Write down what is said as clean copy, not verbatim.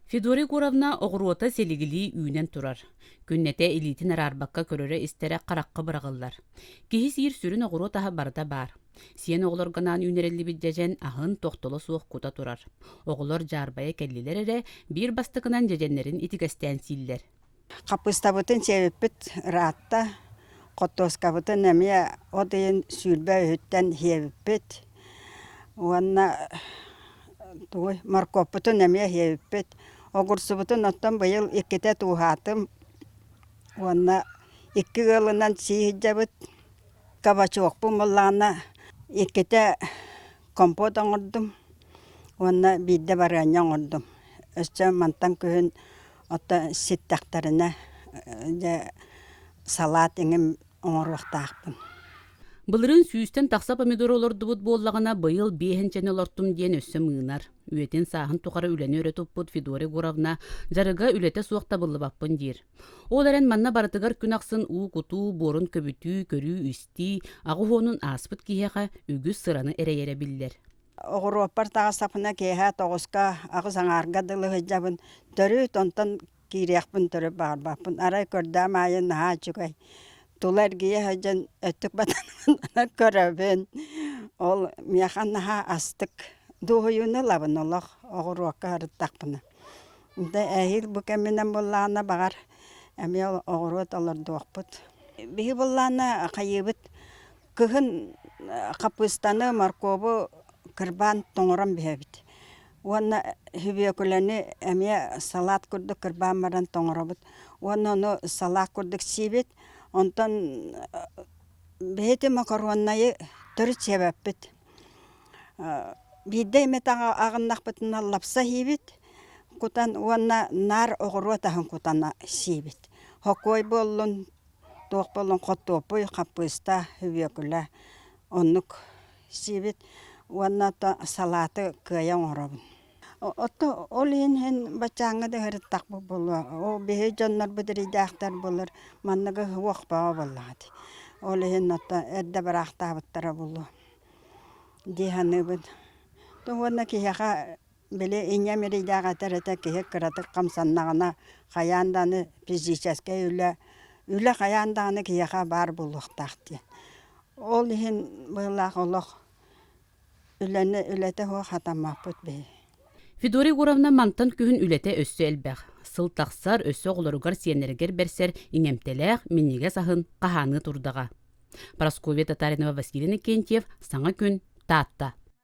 Федора Егоровна оҕуруота силигилии үүнэн турар. Күннэтэ илиитин араарбакка көрөрө-истэрэ харахха быраҕыллар. Киһи сиир сүрүн оҕуруот аһа барыта баар. Сиэн оҕолорго анаан үүнэриллибит дьэдьэн аһын тохтоло суох кута турар. Оҕолор дьаарбайа кэллилэр эрэ, биир бастакынан дьэдьэннэрин итигэстээн сииллэр. Хаппыыстабытын сиэбиппит ыраатта, хортуоскабытын эмиэ от ыйын 23-үттэн сиэбиппит уонна тугуй моркуоппутун эмиэ сиэбиппит. Огурсубутун оттон быйыл иккитэ тууһаатым уонна икки ыалынан сии сылдьабыт. Кабачокпун буоллаҕына иккитэ компот оҥордум уонна биирдэ барыанньа оҥордум. Өссө мантан күһүн оттон ситтэхтэринэ дьэ салаат иҥин оҥоруохтаахпын. Былырыын сүүстэн тахса помидору олордубут буоллаҕына, быйыл биэһинчэни олортум диэн өссө мыынар. Үйэтин-сааһын тухары үлэни өрө туппут Федора Егоровна дьарыга үлэтэ суох табыллыбаппын диир. Ол эрэн манна барытыгар күн ахсын уу кутуу, буорун көбүтүү, көрүү-истии, аҕыс уонун ааспыт киһиэхэ үгүс сыраны эрэйэрэ биллэр. Оҕуруоппар таҕыстахпына киэһэ тоҕуска, аҕыс аҥаарга дылы сылдьабын. Төрүт онтон киириэхпин төрүт баҕарбаппын. Арай көрдөөх аайы наһаа үчүгэй. Тула эргийэ сылдьан өттүк батанан көрөбүн. Ол миэхэ наһаа астык. Дуоһуйууну ылабын олох оҕуруокка сырыттахпына. Дьэ эһиил бу кэминэн буоллаҕына баҕар эмиэ оҕуруот олордуохпут. Биһи буоллаҕына хайыыбыт Кыһын хаппыыстаны, моркуобу кырбаан тоҥорон биһэбит. Уонна сүбүөкүлэни эмиэ салаат курдук кырбаан баран тоҥоробут. Уонна ону салаат курдук сиибит. Онтон биһиги макароннайы төрүт сиэбэппит. Биирдэ эмит аҕыннахпытына лапса сиибит кутан уонна наар оҕуруот аһын кутан сиибит. Хокуой буоллун, Туох буоллун хортуоппуй, хаппыыста, сүбүөкүлэ оннук сиибит уонна салааты кыайа оҥоробун. Ото ол иһин иһин баччааҥҥа да ыһырыттахпыт буолуо. Ол биһи дьоннорбут эрэйдээхтэр буоллар манныгы уох бөҕө буоллаҕа дии. Ол иһин ото эрдэ бараахтаабыттара буолуо дии саныыбын. Уонна киһиэхэ Били ийэм эрэйдээх этэр этэ киһи кыратык хамсаннаҕына хайаан даҕаны физическэй үлэ, үлэ хайаан даҕаны киһиэхэ баар буолуохтаах диэн. Ол иһин быһыылаах олох үлэни үлэтэ суох хатаммаппыт биһи. Федора Егоровна мантан күһүн үлэтэ өссө элбэх. Сыл тахсар, өссө оҕолоругар, сиэннэригэр бэрсэр иҥэмтэлээх, минньигэс аһын хаһааныы турдаҕа. Прасковья Татаринова, Василий Иннокентьев, Саҥа күн, Таатта.